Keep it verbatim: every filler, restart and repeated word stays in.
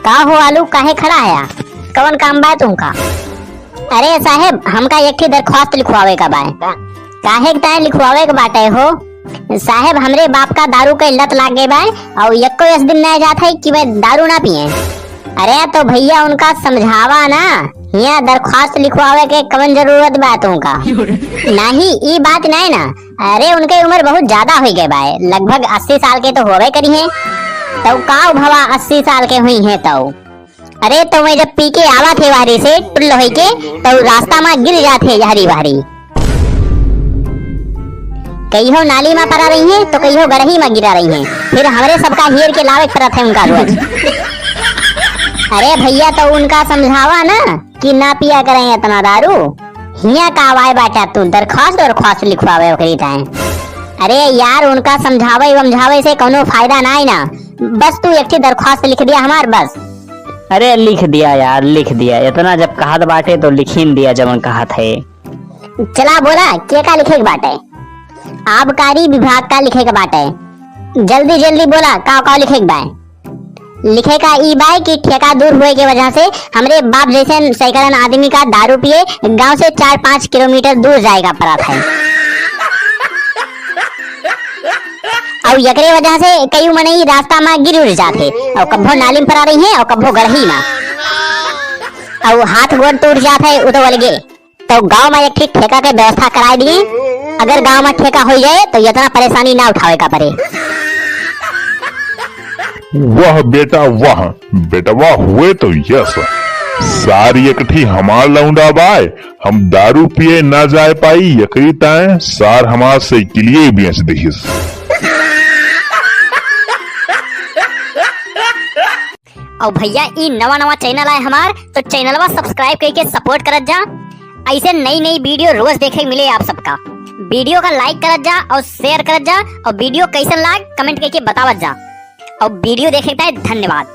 का हो आलू, काहे खड़ा हया? कवन काम बा तुमका? अरे साहेब, हमका एक ठी दरख्वास्त लिखवावे का बाय। काहे के ताय लिखवावे के बाटे हो? साहेब, हमरे बाप का दारू के लत लाग गए बाय, अउर एक्को यस दिन नहीं जात है कि वह दारू ना पिए। अरे तो भैया उनका समझावा ना, हियाँ दरख्वास्त लिखवावे के कवन जरूरत बा तुमका? नाही, ई बात नहीं ना। अरे उनके उम्र बहुत ज्यादा हो गए बाय, लगभग अस्सी साल के तो होवे करी हैं। तो का भवा अस्सी साल के हुई हैं तो? अरे तो वह जब पी के आवा थे वाहरी से टुल्ल होई के, तो रास्ता में गिर जात है यहरी वाहरी। कहियो नाली में परा रही हैं तो कहियो गड़ही में गिरा रही हैं, फिर हमरे सबका हेर के लावे के पड़त है उनका रोज। अरे भैया तो उनका समझावा ना कि ना पिया करें इतना दारू। हियाँ का आवाए बाटा तू, दरख्वास्त दरख्वास्त लिखवावे ओकरी ताए। अरे यार उनका समझावे वमझावे से कौनो फायदा ना है ना, बस तू एक ठी दरख्वास्त लिख दिया हमार बस। अरे लिख दिया यार, लिख दिया। इतना जब कहत बाटे तो लिखिन दिया जवन कहत है। चला बोला, के का लिखे के बाटे? आबकारी विभाग का लिखे के बाटे। जल्दी जल्दी बोला, का का लिखे के बाय? लिखे का ई बाय कि ठेका दूर हुए के वजह से हमरे बाप जैसे सैकड़न आदमी का दारू पिए गांव से चार पाँच किलोमीटर दूर जाए का पड़त है। और एकरे वजह से कई मनई रास्ता में गिर उड़ जात है, और कब्बो नाली में परा रही है, और कब्बो गड़ही में, और हाथ गोड़ टूट जात है, उ तो अलगे। तो गांव में एक ठीक ठेका के व्यवस्था कराई दी, अगर गांव में ठेका हो जाए तो इतना परेशानी ना उठावे का पड़े। वाह बेटा वाह, बेटवा हुए तो यस। सार एक ठी हमार लौंडा बाय, हम दारू पिए ना जाए पाई, एकरी ताए सार हमार साइकिलिए बेच दिहिस। और भैया, ई नवा नवा channel आए हमार, तो channelवा subscribe करके support करत जा। ऐसे नई नई video रोज देखे मिले आप सबका। Video का like करत जा और share करत जा और video कैसन लाग comment करके बतावत जा। और video देखे के धन्यवाद।